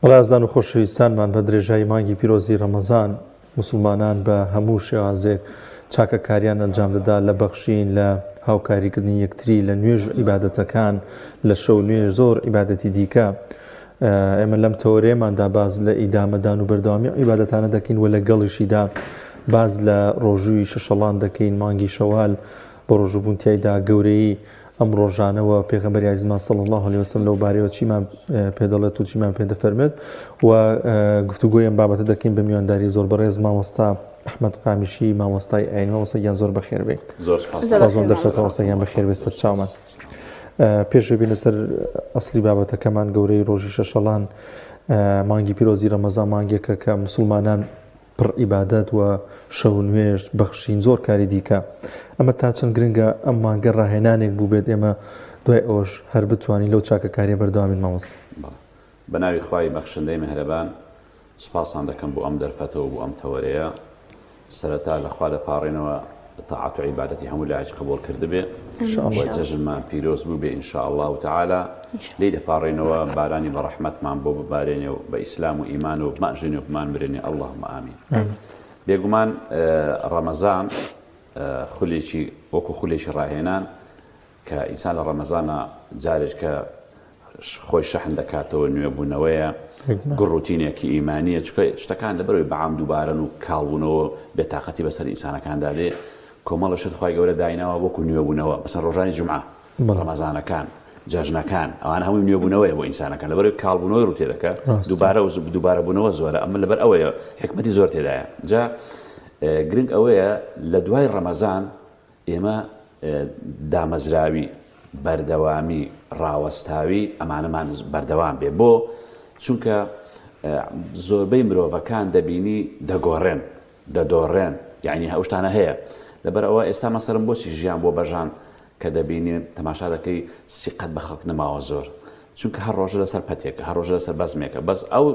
بەڵێ ئازیزان و خۆشەویستانمان بە درێژایی مانگی پیرۆزی ڕەمەزان موسڵمانان بە هەموو شێوازێک چاکەکاریان ئەنجام دەدا لە بەخشین لە هاوکاریکردنی یەکتری لە نوێژ و عیبادەتەکان لە شەو نوێژ زۆر عیبادەتی دیکە ئێمە لەم تەوەرەیەماندا باس لە ئیدامەدان و بەردەوامی عیبادەتانە دەکەین و لەگەڵیشیدا باس لە ڕۆژووی شەشەڵان دەکەین مانگی شەوال بە ڕۆژووبوون تیایدا گەورەیی ئەم ڕۆژانە و پێغەمبەری ئازیزمان صلی اللە علیه وسلم لەو بارەیەوە چیمان پێ دەڵێت و چیمان پێ دەفەرمێت و گفتوگۆی ئەم بابەتە دەکەین بە میوانداری زۆر بەڕێز مامۆستا ئەحمەد قامیشی مامۆستای ئاین مامۆستا گیان زۆر بەخێر بێ زۆر سپاس سپاس بۆ دەرفەت مامۆستا گیان بەخێر بێ سەرچاومان پێش بینە سەر ئەسلی بابەتەکەمان گەورەی ڕۆژی شەشەڵان مانگی پیرۆزی ڕەمەزان مانگێکە کە مسلمانان پڕ عیبادەت و شەو نوێژ، بەخشین، زۆر کاری دیکە. ئەمە تا چەند گرنگە ئەم مانگە ڕاهێنانێک بووبێت ئێمە دوای ئەوەش هەر بتوانین لەو چاکەکاریە بەردەوامین مامۆستا؟ بەڵێ. بە ناوی خوای بەخشندەی میهرەبان سوپاستان دەکەم بۆ ئەم دەرفەتە و بۆ ئەم تەوەرەیە. سەرەتا لە خوا دەپاڕێنەوە تاعەت و عیبادەتی هەموو لایەکی قبوڵ کردبێ و جەژنمان پیرۆز بووبێ ان شاء اللە تعالی. لێی دەپاڕێینەوە بارانی بە ڕەحمەتمان بۆ ببارێنێ و بە ئیسلام و ئیمان و بمانژێنێ و بمانمرێنێ اللهم آمین. بێگومان ڕەمەزان خولێکی وەکو خولێکی ڕاهێنان کە ئینسان لە ڕەمەزانە جارێک کە خۆی شەحن دەکاتەوە نوێبوونەوەیە گوڕوتینێکی ئیمانیە چکە شتەکان لەبەرەوەی بەعام دووبارەن و کاڵبوونەوە بێتاقەتی بەسەر ئینسانەکاندا دێ کۆمەڵە شت خوای گەورە دایناوە وەکو نوێبوونەوە مەسەن ڕۆژانی جومعە ڕەمەزانەکان، جەژنەکان، ئەوانە هەمووی نوێبوونەوەیە بۆ ئینسانەکان، لەبەرئەوەی کاڵبوونەوەی ڕوو تێدەکا، دووبارە و دووبارەبوونەوە زۆرە، ئەمە لەبەر ئەوەیە حیکمەتی زۆر تێدایە. جا گرنگ ئەوەیە لە دوای ڕەمەزان ئێمە دامەزراوی، بەردەوامی، ڕاوەستاوی ئەمانەمان بەردەوام بێ. بۆ؟ چونکە زۆربەی مرۆڤەکان دەبینی دەگۆڕێن، دەدۆڕێن، یەعنی ئەو شتانە هەیە. لەبەر ئەوە ئێستا مەسەلەن بۆچی ژیان بووە بە ژان کە دەبینی تەماشا دەکەی سیقەت بە خەڵک نەماوە زۆر چونکە هەر ڕۆژە لەسەر پەتێکە هەر ڕۆژە لەسەر بەزمێکە بەس ئەو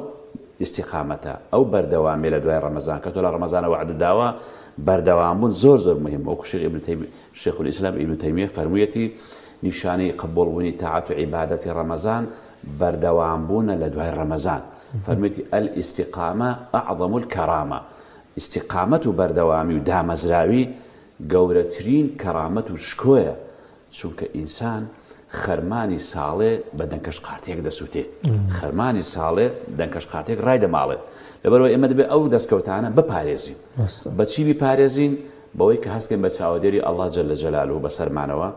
ئیستیقامەتە ئەو بەردەوامیە لە دوای ڕەمەزان کە تۆ لە ڕەمەزانە وەعدت داوە بەردەوام بوون زۆر زۆر مهمە وەکو شێخ ئیبن تەیمی شێخ الئیسلام ئیبن تەیمیە فەرموویەتی نیشانەی قبوڵ بوونی تاعەت و عیبادەتی ڕەمەزان بەردەوام بوونە لە دوای ڕەمەزان فەرموویەتی الاستقامە اعظم الکرامە ئیستیقامەت و بەردەوامی و دامەزراوی گەورەترین کەرامەت و شکۆیە، چونکە ئینسان خەرمانی ساڵێ بە دەنکەش قارتێک دەسوتێ، خەرمانی ساڵێ دەنکەش قارتێک ڕایدەماڵێ، لەبەرئەوە ئێمە دەبێ ئەو دەستکەوتانە بپارێزین، بە چی بیپارێزین؟ بەوەی کە هەست کەین بە چاوەدێری اللە جل جلالە بەسەرمانەوە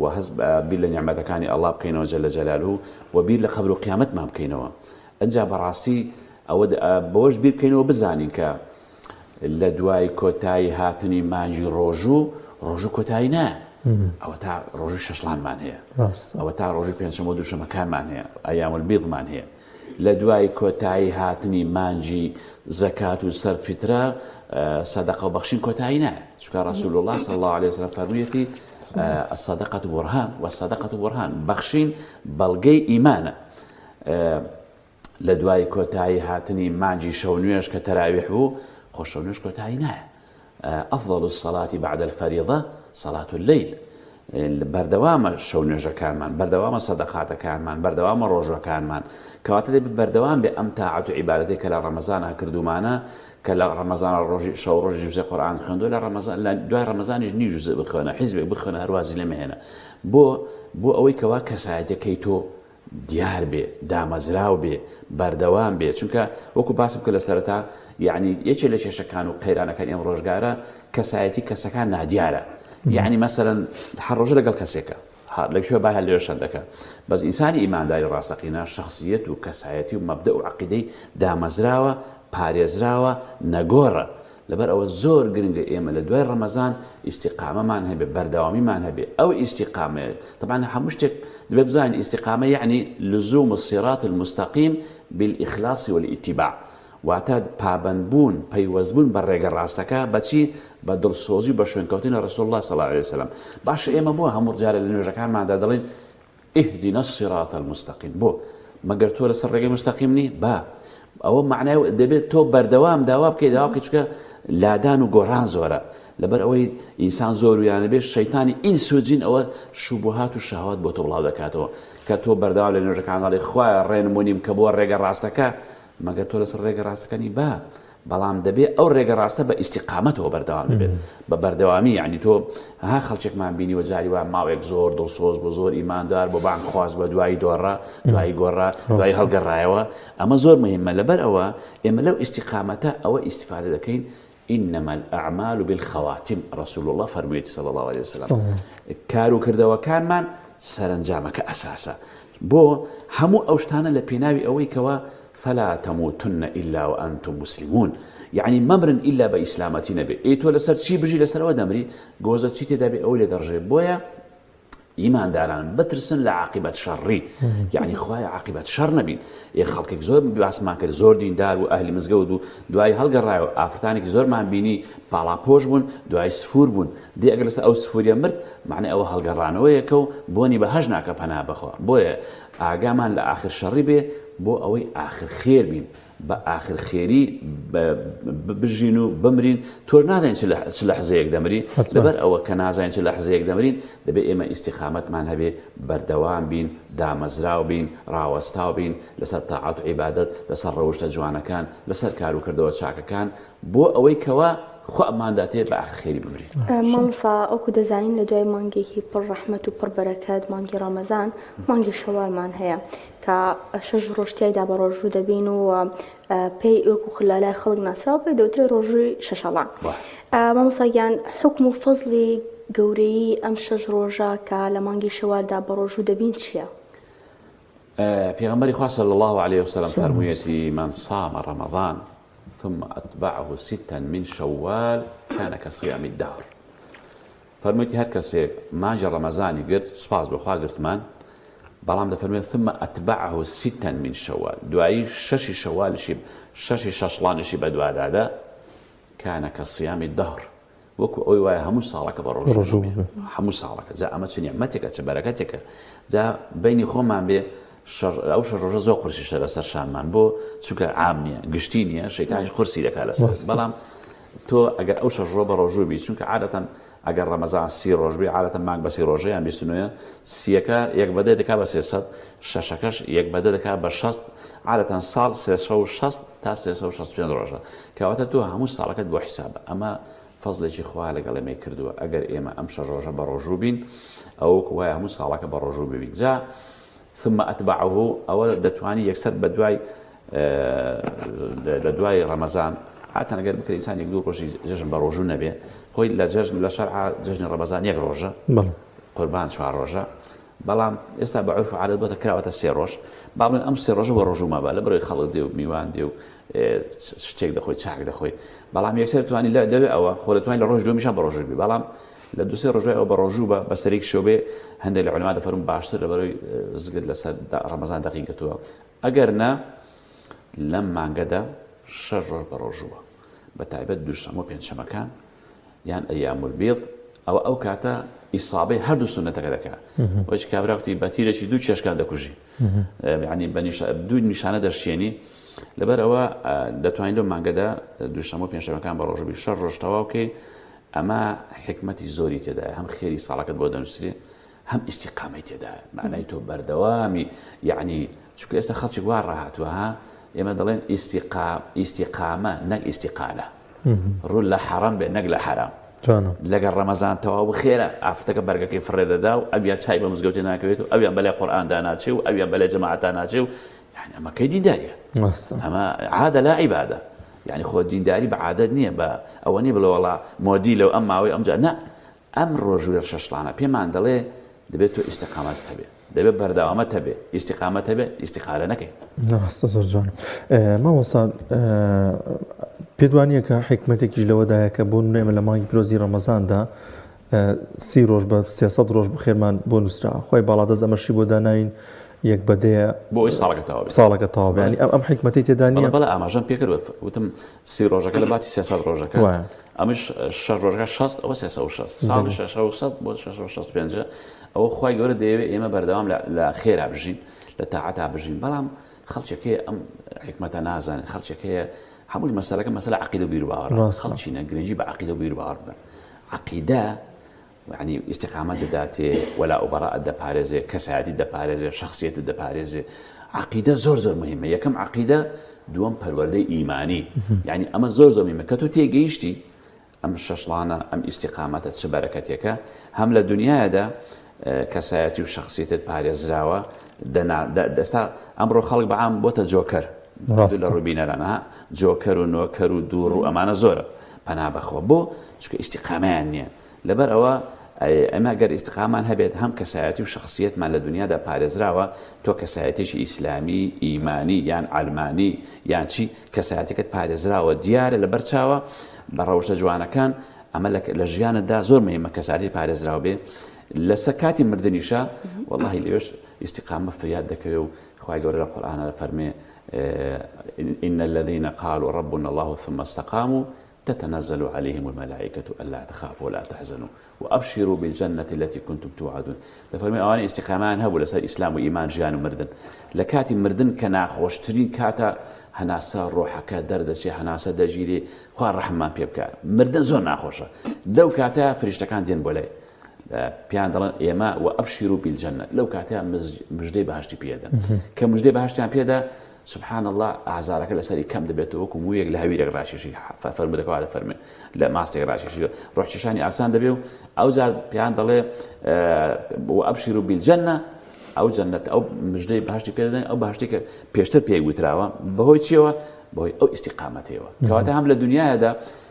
و هەست بیر لە نیعمەتەکانی اللە بکەینەوە جل جلالە و بیر لە قەبر و قیامەتمان بکەینەوە، ئنجا بەڕاستی ئەوە بەوەش بیر بکەینەوە بزانین کە لە دوای کۆتایی هاتنی مانگی ڕۆژوو، ڕۆژوو کۆتایی نایە. ئەوە تا ڕۆژووی شەشڵانمان هەیە. ئەوە تا ڕۆژووی پێنجشەممە و دووشەممەکانمان هەیە. ئەیام البیضمان هەیە. لە دوای کۆتایی هاتنی مانگی زەکات و سەر فیترە، سەدەقە و بەخشین کۆتایی نایە. چونکە ڕەسول اللە صلی اللە علیه وسلم فەرموویەتی الصدقە برهان والصدقە برهان، بەخشین بەڵگەی ئیمانە. لە دوای کۆتایی هاتنی مانگی شەو نوێژ کە تەراویح بوو، خۆ شەو نوێژ کۆتایی نایە. افضل الصلاة بعد الفریضە صلاة اللیل. بەردەوامە شەو نوێژەکانمان، بەردەوامە سەدەقاتەکانمان، بەردەوامە ڕۆژوەکانمان. کەواتە دەبێت بەردەوام بێ ئەم تاعەت و عیبادەتەی کە لە ڕەمەزانا کردوومانە، کە لە ڕەمەزانا ڕۆژی شەو ڕۆژی جوزێ قورئان خوێندووە، لە ڕەمەزان لە دوای ڕەمەزانیش نیو جوزء بخوێنە، حیزبێک بخوێنە هەر وازی لێ مەهێنە. بۆ؟ بۆ ئەوەی کەوا کەسایەتیەکەی تۆ دیار بێ، دامەزراو بێ، بەردەوام بێ، چونکە وەکو باسم کرد لە سەرەتا یەعنی یەکێ لە کێشەکان و قەیرانەکانی ئەم ڕۆژگارە کەسایەتی کەسەکان نادیارە یەعنی مەسەلەن هەر ڕۆژە لەگەڵ کەسێکە لە کوێ با هەر لەوێ شەن دەکا بەس ئینسانی ئیمانداری ڕاستەقینە شەخسیەت و کەسایەتی و مەبدەء و عەقیدەی دامەزراوە پارێزراوە نەگۆڕە لەبەر ئەوە زۆر گرنگە ئێمە لە دوای ڕەمەزان ئیستیقامەمان هەبێ بەردەوامیمان هەبێ ئەو ئیستیقامەیە طبعا هەموو شتێک دەبێ بزانین ئیستیقامە یەعنی لزوم الصراط المستقیم بالإخلاص والاتباع واتە پابەندبوون پەیوەستبوون بە ڕێگە ڕاستەکە بەچی بە دڵسۆزی و بە شوێنکەوتنی ڕسول الله صلی الله علیه وسلم باشە ئێمە بۆ هەموو جارە لە نوێژەکانماندا دەڵێین اهدنا الصراط المستقیم بۆ؟ مەگەر تۆ لەسەر ڕێگەی مستەقیم نی؟ با ئەوە معنای دەبێت تۆ بەردەوام داوا بکەیت داوا بکەیت چونکە لادان و گۆڕان زۆرە لەبەر ئەوەی ئینسان زۆر و یانە بێت شەیتانی ئینس و جین ئەوە شوبهات و شەهوات بۆ تۆ بڵاو دەکاتەوە. کە تۆ بەردەوام لە نوێژەکان دەڵێی خوایە ڕێنمونیم کە بۆ ڕێگە ڕاستەکە، مەگەر تۆ لەسەر ڕێگە ڕاستەکە نی؟ با، بەڵام دەبێ ئەو ڕێگە ڕاستە بە ئیستیقامەتەوە بەردەوام دەبێت، بە بەردەوامی، یەعنی تۆ ها خەڵکێکمان بینیوە جاری وا ماوەیەک زۆر دڵسۆز بوو، زۆر ئیماندار بوو، بانگخواز بوو، دوایی دۆڕا، دوایی گۆڕا، دوایی هەڵگەڕایەوە، ئەمە زۆر مهمە، لەبەر ئەوە ئێمە لەو ئیستیقامەتە ئەوە ئیستیفادە دەکەین انما الاعمال بالخواتم رسول اللە فەرموویەتی صلی اللە علیە وسلم کار و کردەوەکانمان سەرەنجامەکە ئەساسە بۆ هەموو ئەو شتانە لە پێناوی ئەوەی کەوا فلا تموتن الا وانتم مسلمون یعنی مەمرن ئیلا بە ئیسلامەتی نەبێ ئەی تۆ لەسەر چی بژی لەسەرەوە دەمری گۆزە چی تێدا بێ ئەوەی لێ دەڕژێ بۆیە ئیمانداران بترسن لە عاقیبەت شەڕی یعنی خوایە عاقیبەت شەڕ نەبین ئێ خەڵکێک زۆر باسمان کرد زۆر دیندار و ئەهلی مزگەوت و دوای هەڵگەڕایەوە ئافرەتانێکی زۆرمان بینی پاڵاپۆش بوون دوای سفور بوون دێ ئەگەر لەسەر ئەو سفوریە مرد معنی ئەوە هەڵگەڕانەوەیەکە و بۆنی بەهەشت ناکە پەنا بەخوا بۆیە ئاگامان لە ئاخر شەڕی بێ بۆ ئەوەی ئاخر خێر بین بە ئاخر خێری بژین و بمرین تۆش نازانین چ لەحزەیەک دەمری لەبەر ئەوە کە نازانین چ لەحزەیەک دەمرین دەبێ ئێمە ئیستیقامەتمان هەبێ بەردەوام بین دامەزراو بین ڕاوەستاو بین لەسەر تاعەت و عیبادەت لەسەر ڕەوشتە جوانەکان لەسەر کار و کردەوە چاکەکان بۆ ئەوەی کەوا خوا مانداتێ بە ئاخر خێری بمرین. مامۆستا وەکو دەزانین لە دوای مانگێکی پڕ ڕەحمەت و پڕ بەرەکەت مانگی ڕەمەزان مانگی شەوالمان هەیە کە شەش ڕۆژ تیایدا بە ڕۆژوو دەبین و پێی وەکو لەلای خەڵک ناسراوە پێی دەوترێت ڕۆژووی شەشەڵان. مامۆستا گیان حوکم و فەزڵی گەورەیی ئەم شەش ڕۆژە کە لە مانگی شەوالدا بە ڕۆژوو دەبین چییە؟ پێغەمبەری خوا صلی اللە علیە وسلم فەرموویەتی من صام رمضان ثم اتبعه ستا من شوال كان كصيام الدهر فەرموویەتی هەر کەسێک مانگی ڕەمەزانی گرت، سوپاس بۆ خوا گرتمان، بەڵام دەفەرموێت ثم اتبعه ستا من شوال، دوایی شەشی شەوالشی شەشی شەشڵانیشی بەدوادادا، کان کصیام الدهر، وەکو ئەوەی وایە هەموو ساڵەکە بە ڕۆژوو بووبێ، هەموو ساڵەکە، جا ئەمە چ نیعمەتێکە چ بەرەکەتێکە، جا بەینی خۆمان بێ ئەو شەش ڕۆژە زۆر قورسیشە لەسەر شانمان، بۆ؟ چونکە عام نییە، گشتی نییە، شەیتانیش قورسی دەکات لەسەر، بەڵام تۆ ئەگەر ئەو شەش ڕۆژە بە ڕۆژوو بی چونکە عادەتەن ئەگەر ڕەمەزان سی ڕۆژ بی عادەتەن مانگ بە سی ڕۆژە یان بیست و نۆیە سیەکە یەک بە دە دەکا بە 300 شەشەکەش یەک بە دە دەکا بە شەست عادەتەن ساڵ 360 تا 365 ڕۆژە کەواتە تۆ هەموو ساڵەکەت بۆ حیسابە ئەمە فەزلێکی خوا لەگەڵ ئێمەی کردووە ئەگەر ئێمە ئەم شەش ڕۆژە بە ڕۆژوو بین ئەوە وەکو وایە هەموو ساڵەکە بە ڕۆژوو ببین جا ثم اتبعه ئەوە دەتوانی یەکسەر بە دوای لە دوای ڕەمەزان هاتن ئەگەر بکرێت ئینسان یەک دوو ڕۆژی جەژن بە ڕۆژوو نەبێ خۆی لە جەژن لە شەرعا جەژنی ڕەمەزان یەک ڕۆژە قوربان چوار ڕۆژە بەڵام ئێستا بە عرف و عادەت بۆتە کراوەتە سێ ڕۆژ با بڵێن ئەم سێ ڕۆژە بە ڕۆژوو مابە لە بەرەوەی خەڵک دێ و میوان دێ و شتێک دەخۆی چاک دەخۆی بەڵام یەکسەر توانی لە دەوێ ئەوە خۆ دەتوانین لە ڕۆژ دووەمیشان بە ڕۆژوو بی بەڵام لە دوو سێ ڕۆژ دوای ئەوە بەڕۆژوو بە بەسەرێک شەو بێ هەندێک لە عولەما دەفەرموون باشتر لەبەرەوەی زگت لەسەر ڕەمەزان دەقی گرتووە ئەگەر نا لەم مانگەدا شەش ڕۆژ بەڕۆژووە بە تایبەت دووشەممە و پێنجشەمەکان یان ئەیام البیض ئەوە ئەو کاتە ئیسابەی هەردوو سوننەتەکە دەکا وەچ کابرا وتی بە تیرێکی دوو چێشکان دەکوژی یعنی بە دوو نیشانە دەشێنی لەبەر ئەوە دەتوانین لەو مانگەدا دووشەممە و پێنجشەمەکان بە ڕۆژوو بی شەش ڕۆژ تەواو کەی ئەمە حیکمەتی زۆری تێدایە هەم خێری ساڵەکەت بۆ دەنووسرێ هەم ئیستیقامەی تێدایە معنای تۆ بەردەوامی یعنی چونکە ئێستا خەڵکی وا ڕاهاتووە ها ئێمە دەڵێن ئیستیقامە نەک ئیستیقالە ڕوو لە حەرەم بێ نەک لە حەرام لەگەڵ ڕەمەزان تەواو بخێرە ئافرەتەکە بەرگەکەی فڕێ دەدا و ئەویان چای بە مزگەوتێ ناکەوێت و ئەویان بەلای قورئاندا ناچێ و ئەویان بەلای جەماعەتا ناچێ و یعنی ئەمە کەی دینداریە ئەمە عادە لا عیبادە یعنی خۆ دینداری بە عادەت نییە بە ئەوە نییە بڵێ وەڵا مۆدیلە و ئەم ماوەی ئەمجا نا ئەم ڕۆژوێ شەشڵانە پێمان دەڵێ دەبێت تۆ ئیستیقامەت هەبێ دەبێت بەردەوامەت هەبێ ئیستیقامەت هەبێ ئیستیقالە نەکەی. ڕاستە زۆر جوان مامۆستا پێت وانییە کە حیکمەتێکیش لەوەدایە کە بۆ نمونە ئێمە لە مانگی پیرۆزی ڕەمەزاندا سی ڕۆژ بە 300 ڕۆژ بخێرمان بۆ نووسراوە خۆی باڵادەست ئەمەشی بۆ داناین یەک بەدەیە بۆ ئەوەی ساڵەکە تەواو بێت ساڵەکە تەواو بێت یانی ئەم ئەم حیکمەتەی تێدا نییە بەڵێ ئاماژەم پێ کرد وتم سی ڕۆژەکە لە باتی 300 ڕۆژەکە ئەمش شەش ڕۆژەکە 60 ئەوە 360 ساڵی 600 بۆ 665 ئەوە خوای گەورە دەیەوێت ئێمە بەردەوام لە خێرا بژین لە تاعەتا بژین بەڵام خەڵکێک هەیە ئەم حیکمەتە نازانێت خەڵکێک هەیە هەمووش مەسەلەکە مەسەلە عەقیدە و بیروباوەڕە خەڵکینە گرنگی بە عەقیدە و بیروباوەڕ بدەن عەقیدە. یعنی ئیستیقامەت دەداتێ، وەلاء و بەڕائت دەپارێزێ، کەسایەتیت دەپارێزێ، شەخسیەتت دەپارێزێ. عەقیدە زۆر زۆر مهمە، یەکەم عەقیدە، دووەم پەروەردەی ئیمانی. یعنی ئەمە زۆر زۆر مهمە کە تۆ تێگەیشتی ئەم شەشڵانە، ئەم ئیستیقامەتە چ بەرەکەتێکە، هەم لە دنیایەدا کەسایەتی و شەخسیەتت پارێزراوە، دەنا ئێستا ئەمڕۆ خەڵک بە عام بۆتە جۆکەر، لە ڕووی بینەرانە جۆکەر و نۆکەر و دووڕوو ئەمانە زۆرە، پەنا بەخوا بۆ؟ چونکە ئیستیقامەیان نییە. لەبەر ئەوە ئێمە گەر ئیستقامان هەبێت هەم کەسایەتی و شەخسیەتمان لە دنیادا پارێزراوە، تۆ کەسایەتێکی ئیسلامی، ئیمانی یان عەلمانی یان چی، کەسایەتەکەت پارێزراوە، دیارە لەبەر چاوە بە ڕەوشتە جوانەکان، ئەمە لە ژیانتدا زۆر مهمە کەسایەتی پارێزراو بێ. لەسەر کاتی مردنیشا وەڵاهی لەوێش ئیستیقامە فریات دەکەوێ و خوای گەورە لە قورئانا دەفەرمێ إن الذين قالوا ربنا الله ثم استقاموا تتنزل علیهم الملائکە الا تخافوا ولا تحزنوا وابشروا بالجنە التی کنتم توعدون دەفەرموێ ئەوانەی ئیستیقامەیان هەبوو لەسەر ئیسلام و ئیمان ژیان و مردن لە کاتی مردن کە ناخۆشترین کاتە هەناسە ڕۆحەکە دەردەچێ هەناسە دەگیرێ خوا ڕەحممان پێ بکە مردن زۆر ناخۆشە لەو کاتە فریشتەکان دێن بۆ لای پێیان دەڵێن ئێمە و ئەبشیرو بیلجەنە لەو کاتە مژدەی بەهشتی پێدەن کە مژدەی بەهشتیان پێدا سبحان اللە ئازارەکە لەسەری کەم دەبێتەوە وەکو موویەک لە هەویرێک ڕاکێشی فەرموودەکە وا دەفەرموێ لە ماستێک ڕاکێشی ڕۆحکێشانی ئاسان دەبێ و ئەو جار پێیان دەڵێ وأبشروا بالجنة ئەو جەنەت ئەو مژدەی بەهشتی پێ دەدەن ئەو بەهشتی کە پێشتر پێی وتراوە بەهۆی چیەوە بەهۆی ئەو ئیستیقامەتەوە کەواتە هەم لە دنیادا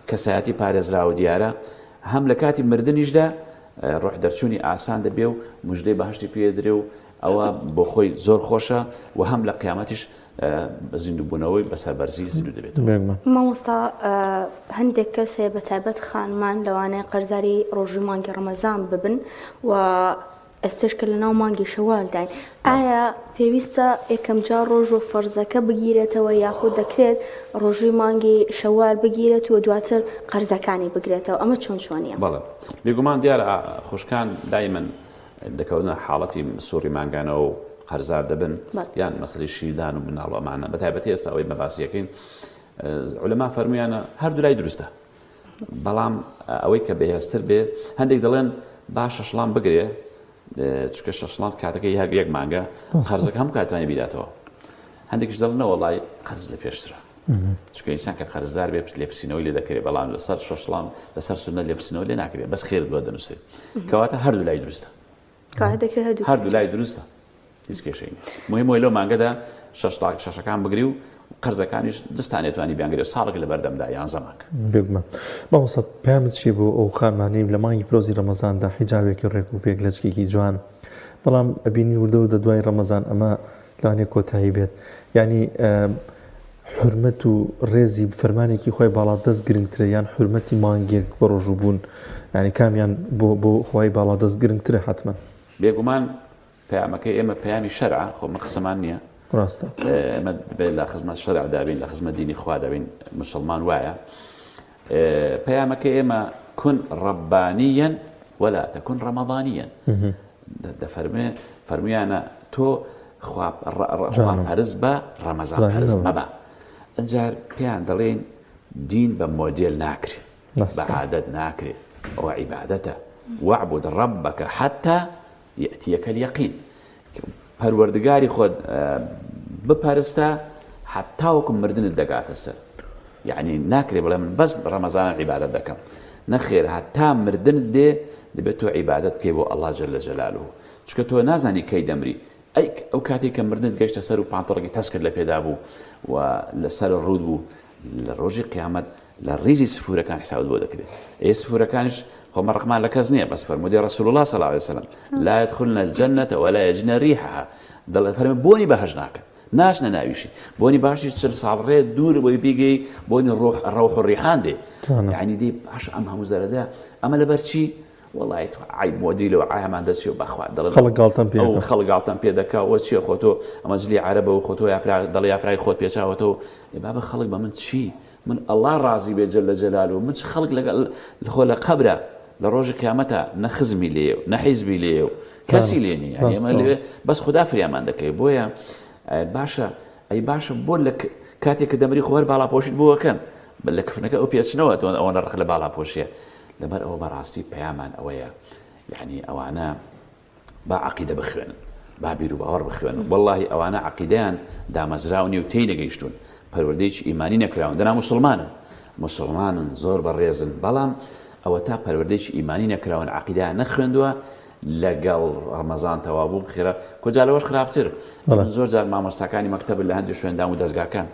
کەسایەتی پارێزراوە دیارە هەم لە کاتی مردنیشدا ڕۆح دەرچوونی ئاسان دەبێ و مژدەی بەهشتی پێدرێ و ئەوە بۆ خۆی زۆر خۆشە و هەم لە قیامەتیش زیندووبوونەوەی بە سەربەرزی زیندوو دەبێتەوە. بێگومان. مامۆستا هەندێک کەس هەیە بە تایبەت خانمان لەوانەیە قەرزاری ڕۆژووی مانگی ڕەمەزان ببن و ئێستاش کە لەناو مانگی شەوالداین ئایا پێویستە یەکەم جار ڕۆژووە فەرزەکە بگیرێتەوە یاخود دەکرێت ڕۆژووی مانگی شەوال بگیرێت و دواتر قەرزەکانی بگرێتەوە ئەمە چۆن چۆنیە؟ بەڵێ بێگومان دیارە خوشکان دایمەن دەکەونە حاڵەتی سوڕی مانگانەوە و قەرزار دەبن یان مەسەلەی شیردان و مناڵ و ئەمانە بە تایبەتی ئێستا ئەوەی بە باسیەکەین علەما فەرموویانە هەردوو لای دروستە بەڵام ئەوەی کە بەهێزتر بێ هەندێک دەڵێن با شەشڵان بگرێ چکە شەشڵان کاتەکەی هەر یەک مانگە قەرزەکە هەموو کاتوانی بیداتەوە هەندێکیش دەڵێن نەوەڵای قەرز لە پێشترە چونکە ئینسان کە قەرزدار بێ لێپرسینەوەی لێ دەکرێت بەڵام لەسەر شەشڵان لەسەر سوننەت لێپرسینەوە لێ ناکرێت بەس خێرت بۆ دەنووسێت کەواتە هەردوو لای دروستە هەردوو لای دروستە هیچ کێشەی نییە مهم وەی لەو مانگەدا شەش تاک شەشەکان بگری و قەرزەکانیش دەستان توانی بیانگرێت ساڵێک لە بەردەمدا یان زەمانک بێگومان مامۆستا پەیامت چییە بۆ ئەو خانمانەی لە مانگی پیرۆزی ڕەمەزاندا حیجابێکی ڕێک و پێک لەچکێکی جوان بەڵام ئەبینی وردە وردە دوای ڕەمەزان ئەمە لەوانەیە کۆتایی بێت یعنی حورمەت و ڕێزی فەرمانێکی خوای باڵادەست گرنگترە یان حورمەتی مانگێک بە ڕۆژوو بوون یعنی کامیان بۆ بۆ خوای باڵادەست گرنگترە حەتمەن. بێگومان پەیامەکەی ئێمە پەیامی شەرعە خۆ مە قسەمان نییە ڕاستە ئێمە دەبێت لە خزمەت شەرعدا بین لە خزمەت دینی خوادا بین مسلمان وایە پەیامەکەی ئێمە کن ڕەبانیەن ولا تکن ڕەمەضانیەن دەفەرمێ فەرموویانە تۆ خوا پەرست بە ڕەمەزان پەرست مەبە ئەجار پێیان دەڵێن دین بە مۆدێل ناکرێ بە عادەت ناکرێ ئەوە عیبادەتە واعبد ربك حتى يأتيك اليقين پەروەردگاری خۆت بپەرستە حتاوەکو مردنت دەگاتە سەر یعنی ناکرێ بڵێ من بەس ڕەمەزانە عیبادەت دەکەم نەخێر هەتا مردنت دێ دەبێت تۆ عیبادەت بکەی بۆ ئەڵڵا جل جلاله چونکە تۆ نازانی کەی دەمری ئەی ئەو کاتێک کە مردنت گەشتە سەر و پانتۆڵێکی تەسکت لە پێدا بوو و لەسەر ڕووت بوو لە ڕۆژی قیامەت لە ڕیزی سفورەکان حسابت بۆ دەکرێت ئێ سفورەکانیش خۆ مە ڕقمان لە کەس نییە بەس فەرموودی رسول الله صلی الله علیه وسلم لا يدخلن الجنة ولا يجدن ريحها دەڵێ فەرمی بۆنی بەهەشت ناکەن ناچنە ناویشی بۆنی باشی چل ساڵ ڕێ دوور بۆی بیگەی بۆنی ڕۆح ڕەوح و ڕیحان دێ یعنی دێ باش ئەم هەموو زەرەدە ئەمە لەبەر چی وەڵای تۆ عیب مۆدیلە و عامان دەچێ و بەخوا دەڵێ خەڵک گاڵتەم پێ ئەو خەڵک گاڵتەم پێ دەکا وە چیە خۆ تۆ ئەمە جلی عەرەبە و خۆ تۆ یاپرا دەڵێ یاپرای خۆت پێچاوەتەوە ئێ بابە خەڵک بە من چی من ئەڵا ڕازی بێ جل جلاله من چ خەڵک لەگەڵ خۆ لە قەبرە لە ڕۆژی قیامەتە نە خزمی لێیە و نە حیزبی لێیە و کەسی لێ نییە یعنی ئێمە لەوێ بەس خودا فریامان دەکەی بۆیە باشە ئەی باشە بۆ لە کاتێک کە دەمری خۆ هەر باڵاپۆشیت بۆ ئەکەن لە کفنەکە ئەو پێچنەوە تۆ ئەوەنە ڕق لە باڵاپۆشیە لەبەر ئەوە بەڕاستی پەیامان ئەوەیە. یعنی ئەوانە با عەقیدە بخوێنن با بیروباوەڕ بخوێنن وەڵاهی ئەوانە عەقیدەیان دامەزراو نیە و تێی نەگەیشتوون پەروەردەیەکی ئیمانی نەکراون دەنا موسڵمانن موسڵمانن زۆر بەڕێزن بەڵام ئەوەتا پەروەردەیەکی ئیمانی نەکراون عەقیدەیان نەخوێندووە لەگەڵ ڕەمەزان تەواو بوو خێرا کۆجا لەوەش خراپتر من زۆر جار مامۆستاکانی مەکتەب لە هەندێک شوێندام و دەزگاکان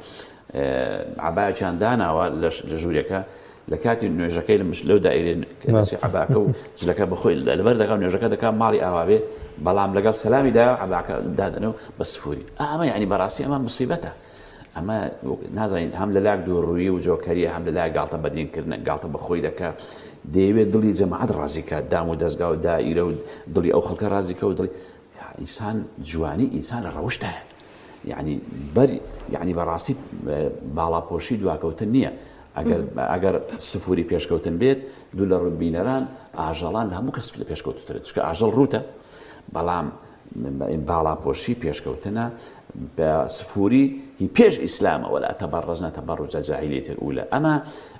عەبایەکیان داناوە لە ژوورێکە لە کاتی نوێژەکەی لە مش لەو دایرێ عەباکە و جلەکە بەخۆی لەبەر دەکا نوێژەکە دەکا ماڵی ئاواێ بەڵام لەگەڵ سەلامی دا عەباکە دادەنە و بە سفوری ئەمە یعنی بەڕاستی ئەمە مصیبەتە ئەمە نازانین هەم لە لاک دووڕووی و جۆکەریە هەم لە لای گاڵتە بەدینکردنە گاڵتە بەخۆی دەکا دەیەوێت دڵی جەماعەت ڕازیکات دام و دەزگا و دائیرە و دڵی ئەو خەڵکە ڕازیکە و دڵی ئینسان جوانی ئینسان لە ڕەوشتایە یعنی بەر یعنی بەڕاستی باڵاپۆشی دواکەوتن نییە ئەگەر ئەگەر سفوری پێشکەوتن بێت دوو لە ڕووی بینەران ئاژەڵان لە هەموو کەس لە پێشکەوتترن چونکە ئاژەڵ ڕووتە بەڵام باڵاپۆشی پێشکەوتنە بە سفوری هی پێش ئیسلامە ولا تبرجن تبرج الجاهلیە الاولى ئەمە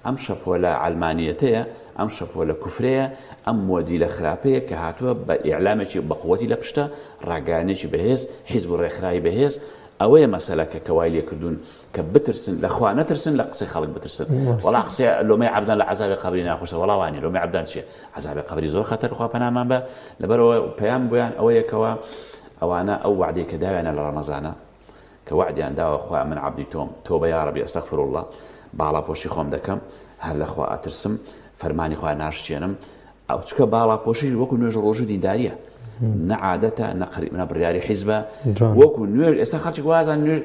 ئەم شەپۆلە عەلمانیەتەیە ئەم شەپۆلە کوفرەیە ئەم مۆدیلە خراپەیە کە هاتووە بە ئیعلامێکی بەقوەتی لە پشتە ڕاگەیاندنێکی بەهێز حیزب و ڕێکخراوی بەهێز ئەوەیە مەسەلەکە کە وای لێکردوون کە بترسن لە خوا نەترسن لە قسەی خەڵک بترسن وەڵا قسەی لۆمەی عەبدان لە عەزابی قەبری ناخۆشە وەڵا وانیە لۆمەی عەبدان چییە عەزابی قەبری زۆر خەتەر خوا پەنامان بە لەبەرەوە پەیام بۆیان ئەوەیە کەوا ئەوانە ئەو وعدەی کە داویانە لە ڕەمەزانە کە وعدیان داوە خوا من عەبدی تۆم تۆبە یاڕەبی استغفر الله باڵاپۆشی خۆم دەکەم هەر لە خوا ئەترسم فەرمانی خوا ناشچێنم ئەو چکە باڵاپۆشیش وەکو نوێژ و ڕۆژوو دینداریە نە عادەتە نە قەریب نە بڕیاری حیزبە وەکو نوێژ ئێستا خەڵکی وازان نوێژ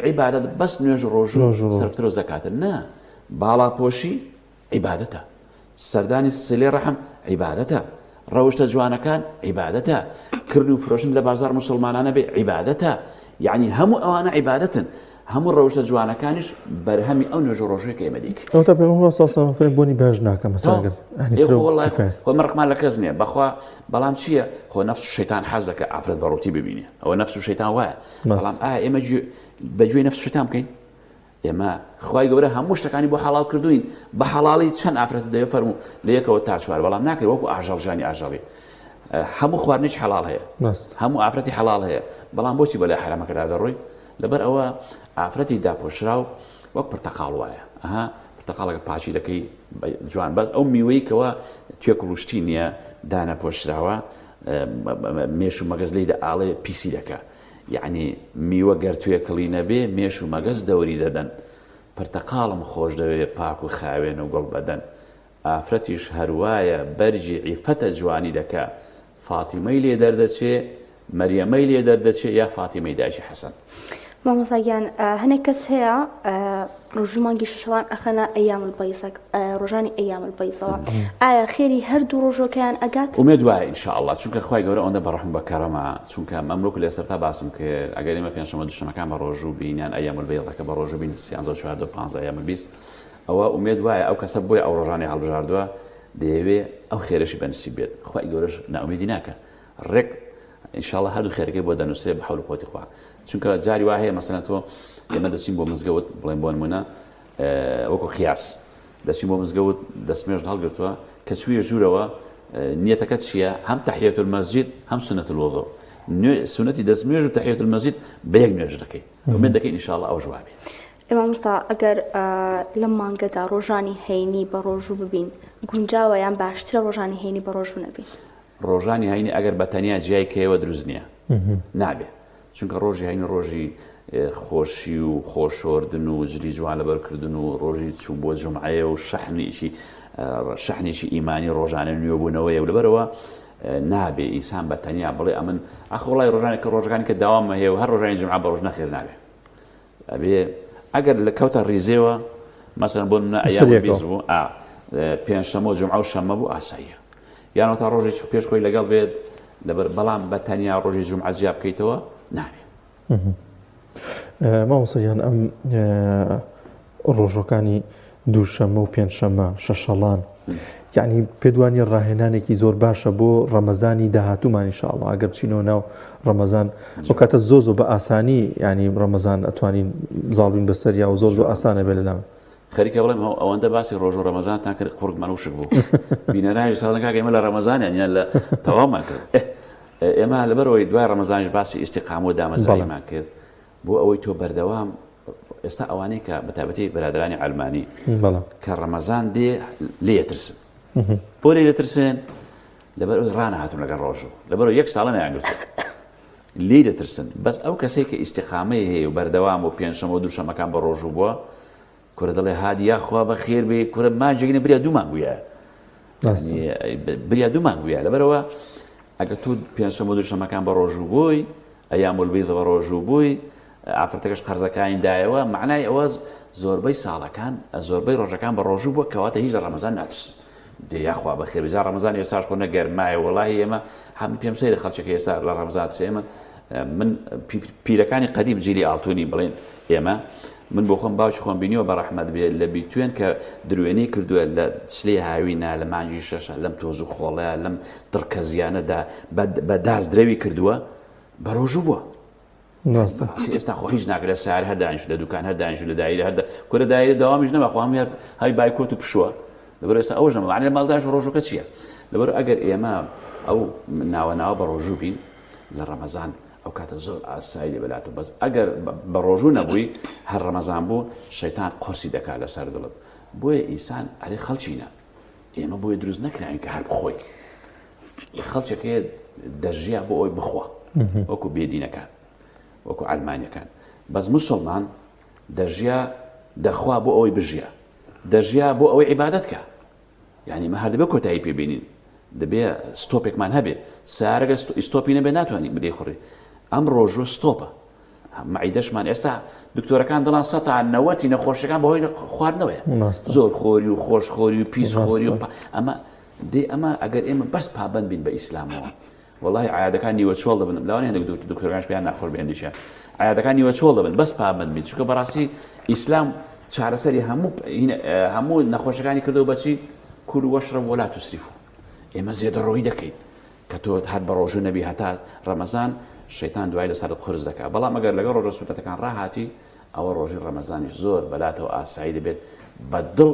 عیبادەت بەس نوێژ و ڕۆژوو سەرفتر و زەکاتە نا باڵاپۆشی عیبادەتە سەردانی سلێ ڕەحم عیبادەتە ڕەوشتە جوانەکان عیبادەتە کردن و فرۆشن لە بازار مسلمانانە بێ عیبادەتە یعنی هەموو ئەوانە عیبادەتن هەموو ڕەوشتە جوانەکانیش بەرهەمی ئەو نوێژ و ڕۆژەیە کە ئێمە دەیکەین. ئەوەتا پێغەمبەر صلی اللە علیه و سلم بۆنی باش ناکا مەسەلەن گەر ئەهلی ترە و کیفایەت. خۆ من ڕقمان لە کەس نییە بەخوا بەڵام چییە خۆ نەفس و شەیتان حەز دەکا ئافرەت بە ڕووتی ببینێ ئەوە نەفس و شەیتان وایە بەڵام ئایا ئێمە بە گوێی نەفس و شەیتان بکەین ئێمە خوای گەورە هەموو شتەکانی بۆ حەڵاڵ کردوین بە حەڵاڵی چەند ئافرەت دەوێ فەرموو لە یەکەوە تا چوار بەڵام ناکرێت وەکو ئاژەڵ ژیانی ئاژەڵی هەموو خواردنێکی حەڵاڵ هەیە هەموو ئافرەتی حەڵاڵ هەیە بەڵام بۆچی بەلای حەرامەکەدا دەڕۆی لەبەر ئەوە ئافرەتی داپۆشراو وەک پرتەقاڵ وایە ئەها پرتەقاڵەکە پاچی دەکەی جوان بەس ئەو میوەی کەوا توێکڵ و شتی نییە دانەپۆشراوە مێش و مەگەز لی دەئاڵێ پیسی دەکا یعنی میوە گەر توێکڵی نەبێ مێش و مەگەز دەوری دەدەن پرتەقاڵم خۆش دەوێ پاک و خاوێن و گوڵ بەدەن ئافرەتیش هەروایە بەرگی عیفەتە جوانی دەکا فاتیمەی لێ دەردەچێ مەریەمەی لێ دەردەچێ یا فاتیمەی دایکی حەسەن. مامۆستا گیان هەنێک کەس هەیە ڕۆژی مانگی شەشەوان ئەخەنە ئەیام البیضە ڕۆژانی ئەیام البیضەوە ئایا خێری هەردوو ڕۆژەکەیان ئەگات؟ ئومێد وایە ان شاء اللە چونکە خوای گەورە ئەوەندە بە ڕەحم بە کەرەمە چونکە مەملوک لە سەرتا باسم کرد ئەگەر ئێمە پێنجشەممە دووشەمەکان بە ڕۆژوو بین یان ئەیام البیضەکە بە ڕۆژوو بین سیانزە و چواردە و پانزە ئەیام البیست ئەوە ئومێد وایە ئەو کەسە بۆیە ئەو ڕۆژانەی هەڵبژاردووە دەیەوێ ئەو خێرەشی بە نسیب بێت خوای گەورەش نائومێدی ناکا ڕێک ئینشاءاللە هەردوو خێرەکەی بۆ دەنووسێ بە حەول و قوتی خوا چونکە جاری وا هەیە مەسەلەن تۆ ئێمە دەچین بۆ مزگەوت بڵێن بۆ نمونە وەکو قیاس دەچین بۆ مزگەوت دەستمێژ هەڵگرتووە کە چوویە ژوورەوە نیەتەکە چییە هەم تحیەت المسجد هەم سنة الوضوء سنەتی دەستنوێژ و تحیەت المسجد بە یەک نوێژ دەکەی ئومێد دەکەین ئینشاءاللە ئەوەش وابێ. ئێ مامۆستا ئەگەر لەم مانگەدا ڕۆژانی هەینی بە ڕۆژوو ببین گونجاوە یان باشترە ڕۆژانی هەینی بە ڕۆژوو نەبین؟ ڕۆژانی هەینی ئەگەر بە تەنیا جیای کەیەوە دروست نییە نابێ چونکە ڕۆژی هەینی ڕۆژی خۆشی و خۆشۆردن و جلی جوان لەبەرکردن و ڕۆژی چوون بۆ جومعەیە و شەحنێکی شەحنێکی ئیمانی ڕۆژانە نوێبوونەوەیە و لەبەرەوە نابێ ئینسان بە تەنیا بڵێ ئەمن ئەخ وڵی ڕۆژانێک کە ڕۆژەکانی کە داوامە هەیە و هەر ڕۆژانی جمعە بە ڕۆژ نەخێر نابێ ئەبێ ئەگەر لە کەوتە ڕیزێوە مەسەن بۆ منە ئەیام بیز بوو ئا پێنجشەممە و جمعە و شەممە بوو ئاساییە یانەوە تا ڕۆژێکی پێش خۆی لەگەڵ بێت لەبەر بەڵام بە تەنیا ڕۆژی جمعە جیا بکەیتەوە نابێ مامۆستا گیان ئەم ڕۆژەکانی دووشەممە و پێنجشەممە شەشەڵان یعنی پێدوانی ڕاهێنانێکی زۆر باشە بۆ ڕەمەزانی داهاتوومان ئینشاءڵڵا ئەگەر بچینەوە ناو ڕەمەزان ئەو کاتە زۆر زۆر بە ئاسانی ینی ڕەمەزان ئەتوانین زاڵبین بەسەر یا و زۆر زۆر ئاسانە بێ لەلام. خەریکە بڵێم ئەوەندە باسی ڕۆژ و ڕەمەزانتان کرد قوڕگمان وشک بوو بینەرانی ساڵن کاکە ئێمە لە ڕەمەزانیان یان لە تەواومان کرد ئێمە لەبەرەوەی دوای ڕەمەزانیش باسی ئیستیقامە و دامەزراویمان کرد بۆ ئەوەی تۆ بەردەوام ئێستا ئەوانەی کە بەتابەتی برادرانی عەلمانی کە ڕەمەزان دێ لێ ترسن بۆ لێ دەترسن لەبەر ئەوەی ڕانەهاتون لەگەڵ ڕۆژوو لەبەرەوە یەک ساڵە نەیانگرتووە لێی دەترسن بەس ئەو کەسەی کە ئیستیقامەی هەیە و بەردەوام و پێنجشەمە و دووشەمەکان بە ڕۆژوو بووە کورە دەڵێ هادی یاخوا بەخێر بێ کورە مانگێک نیە بریا دوو مانگ بوویە بریا دوو مانگ بوویە لەبەرەوە ئەگەر تۆ پێنجشەمە و دووشەمەکان بە ڕۆژوو بووی ئەیام البیض بە ڕۆژوو بووی ئافرەتەکەش قەرزەکانی دایەوە معنای ئەوە زۆربەی ساڵەکان زۆربەی ڕۆژەکان بە ڕۆژوو بووە کەواتە هیچ لە ڕەمەزان ناترسن دێ یاخوا بەخێر بێ جا ڕەمەزان ئێستاش خۆ نە گەرمایە وەڵاهی ئێمە هەم پێم سەیرە خەڵکێک ئێستا لە ڕەمەزان ترسێ ئێمە من پیرەکانی قەدیم جیلی ئاڵتونی بڵێن ئێمە من بۆ خۆم باوکی خۆم بینیوە بە ڕەحمەت بێ لە بیتوێن کە دروێنەی کردووە لە چلەی هاوینە لە مانگی شەشە لەم تۆز و خۆڵەیە لەم دڕکەزیانەدا بە داس درەوی کردووە بە ڕۆژوو بووە ڕاستە. ئەسڵ ئێستا خۆ هیچ ناکرێ لە سەیارە هەر دانیشت لە دوکان هەر دانیشت لە دایرە هەر کورە دایرە دەوامیش نەما خۆ هەموو هەر بایکۆت و پشووە لەبەر ئێستا ئەوەش نەما مەعنای ماڵ دانیشت ڕۆژووکە چییە لەبەر ئەگەر ئێمە ئەو ناوە ناوە بە ڕۆژوو بین لە ڕەمەزان ئەو کاتە زۆر ئاسایی دەبێت لاتۆ بەس ئەگەر بە ڕۆژوو نەبووی هەر ڕەمەزان بوو شەیتان قورسی دەکات لەسەر دڵت بۆیە ئینسان ئەرێ خەڵکینە ئێمە بۆیە دروست نەکراوین کە هەر بخۆین خەڵکێک هەیە دەژیا بۆ ئەوەی بخوا وەکو بێدینەکان وەکو ئەلمانیەکان بەس مسلمان دەژیا دەخوا بۆ ئەوەی بژیا دەژیا بۆ ئەوەی عیبادەت کە یعنی مە هەر دەبێت کۆتایی پێبینین دەبێ ستۆپێکمان هەبێ سارەگە ستۆپی نەبێ ناتوانانی بدەی خوڕی ئەم ڕۆژوە ستۆپە مەعیدەشمان ئێستا دکتۆرەکان دەڵان سەتا نەوەتی نەخۆشیەکان بەهۆی خواردنەوەیە زۆر خۆری و خۆش خۆری و پیس خۆری و ئەمە دێ ئەمە ئەگەر ئێمە بەس پابند بین بە ئیسلامەوە وەڵاهی عیادەکان نیوە چۆڵ دەبن لەوانەیە هەندێک دکتۆرەکانش پێیان ناخۆش بێ هەندێکیان عیادەکان نیوە چۆڵ دەبن بەس پابند بین چونکە بەڕاستی ئیسلام چارەسەری هەموو هەموو نەخۆشەکانی کردەوە بەچی كلوا واشربوا ولا تسرفوا ئێمە زێدەڕۆیی دەکەین کە تۆ هەر بە ڕۆژوو نەبی هەتا ڕەمەزان شەیتان دوای لەسەرت قورس دەکا بەڵام ئەگەر لەگەڵ ڕۆژە سوننەتەکان ڕاهاتی ئەوە ڕۆژی ڕەمەزانیش زۆر بەلاتەوە ئاسایی دەبێت بە دڵ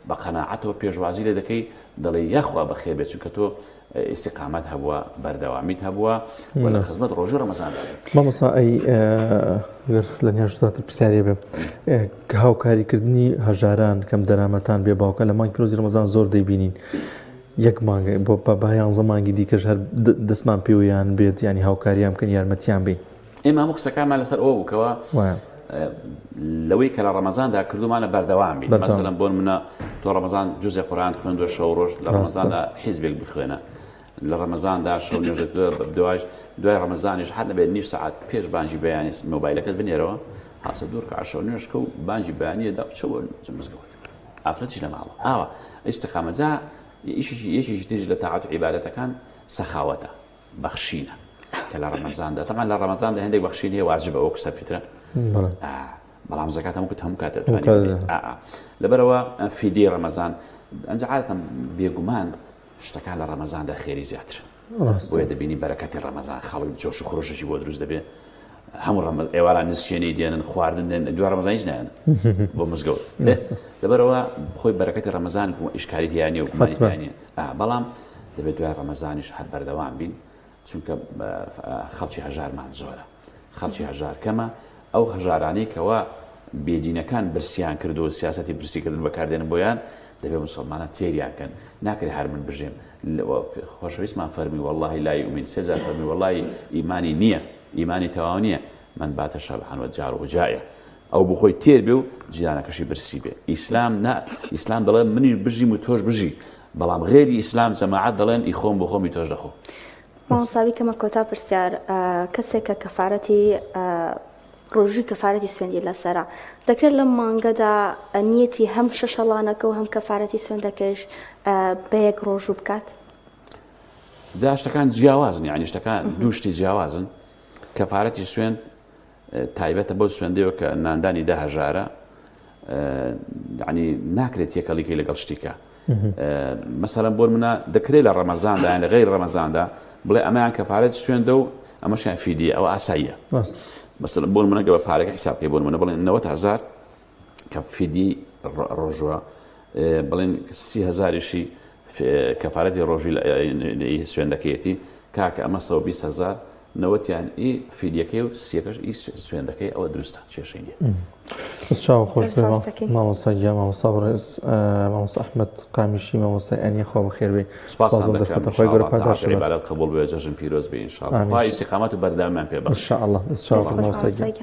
بە قەناعەتەوە پێشوازی لێ دەکەی دەڵێی یاخوا بەخێر بێت چونکە تۆ ئیستیقامەت هەبووە بەردەوامیت هەبووە و لە خزمەت ڕۆژی ڕەمەزاندا بووی. مامۆستا ئەی گەر لە نێژداتر پرسیارێ بێ هاوکاریکردنی هەژاران کەم دەرامەتان بێ باوکە لە مانگی پیرۆزی ڕەمەزان زۆر دەیبینین یەک مانگ بۆ بە یانزە مانگی دیکەش هەر دەستمان پێوەیان بێت ینی هاوکاریان بکەن یارمەتیان بین. ئێمە هەموو قسەکانمان لەسەر ئەوە بوو کەوا لەوەی کە لە ڕەمەزاندا کردومانە بەردەوام بین مەسەلەن بۆ منە تۆ ڕەمەزان جوزێ قورئان خوێندوە شەو ڕۆژ لە ڕەمەزاندا حیزبێک بخوێنە لە ڕەمەزاندا شەو نوێژت دوایش دوای ڕەمەزانیش هەر نەبێت نیو سەعات پێش بانگی بەیانی مۆبایلەکەت بنێرەوە هەسە دوور کە شەو نوێژکە و بانگی بەیانیەدا بچەوە مزگەوت ئافرەتیش لە ماڵەوە ئاوا ئیستیقامە جا ئیشێکی یەکێکی تریش لە تاعەت و عیبادەتەکان سەخاوەتە بەخشینە کە لە ڕەمەزاندا تەمان لە ڕەمەزاندا هەندێک بەخشین هەیە واجبە وەکو سەرفیترە بەڵام زەکات هەموو هەموو کات دەتوانێت لەبەرەوە فیدی ڕەمەزان ئەنج عادەتەن بێگومان شتەکان لە ڕەمەزاندا خێری زیاتر بۆیە دەبینی بەرەکەتی ڕەمەزان خەڵک جۆش و خرۆشێکی بۆ دروست دەبێت هەموو ڕەمە ئێواران نسکێنەی دێنن خواردن دێن دوای ڕەمەزان هیچ نایەن بۆ مزگەوت لەبەرەوە خۆی بەرەکەتی ڕەمەزان ئیشکالی تیا نیە و گومانی تیا نیە بەڵام دەبێت دوای ڕەمەزانیش هەر بەردەوام بین چونکە خەڵکی هەژارمان زۆرە خەڵکی هەژار کەمە ئەو هەژارانەی کەوا بێدینەکان برسیان کردو سیاسەتی برسیکردن بەکاردێنن بۆیان دەبێت مسلمانان تێریان کەن ناکرێت هەر من بژێم خۆشەویستمان فەرمی واللهی لا یؤمن سێ جار فەرمی واللهی ئیمانی نییە ئیمانی تەواو نییە من بات شبعان وجاره جائع ئەو بخۆی تێر بێ و جیرانەکەشی برسی بێ ئیسلام نا ئیسلام دەڵێ منیش بژیم و تۆش بژی بەڵام غێری ئیسلام جەماعەت دەڵێن ئی خۆم بۆ خۆمی تۆش دەخۆم. مامۆستا بیکەمە کۆتا پرسیار کەسێک کە کەفارەتی ڕۆژووی کەفارەتی سوێندی لەسەرە دەکرێت لەم مانگەدا نیەتی هەم شەشەڵانەکە و هەم کەفارەتی سوێندەکەش بە یەک ڕۆژوو بکات؟ جا شتەکان جیاوازن یعنی شتەکان دوو شتی جیاوازن کەفارەتی سوێند تایبەتە بەو سوێندەیەوە کە ناندانی دە هەژارە یعنی ناکرێت تێکەڵیکەی لەگەڵ شتیکە مەسەلەن بۆ منە دەکرێت لە ڕەمەزاندا یان لە غەیر ڕەمەزاندا بڵێ ئەمەیان کەفارەت سوێندە و ئەمەشیان فیدیە ئەوە ئاساییە مەسەلەن بۆ منە گە بە پارەکە حیساب بکەی بۆ منە بڵێن 90 هەزار کە فیدی ڕۆژوە بڵێن سی هەزاریشی کەفارەتی ڕۆژی سوێندەکەیەتی کاکە ئەمە 120 هزار نەوەتیان ئی فیدیەکەی و سیەکەش ئی سوێندەکەی ئەوە دروستە کێشەی نیە. دەست چاو خۆش بێ مامۆستا گیان مامۆستا بەڕێز مامۆستا ئەحمەد قامیشی مامۆستای ئەنیە خوا بەخێر بێی سپاستان دەکەم خوای گەورە پاداشت عیبادەت قبوڵ بێ جەژن پیرۆز بێ ان شاء الله خوای ئیستیقامەت و بەردەوامیمان پێ بەخشێ ان شاء الله دەست چاو مامۆستا گیان.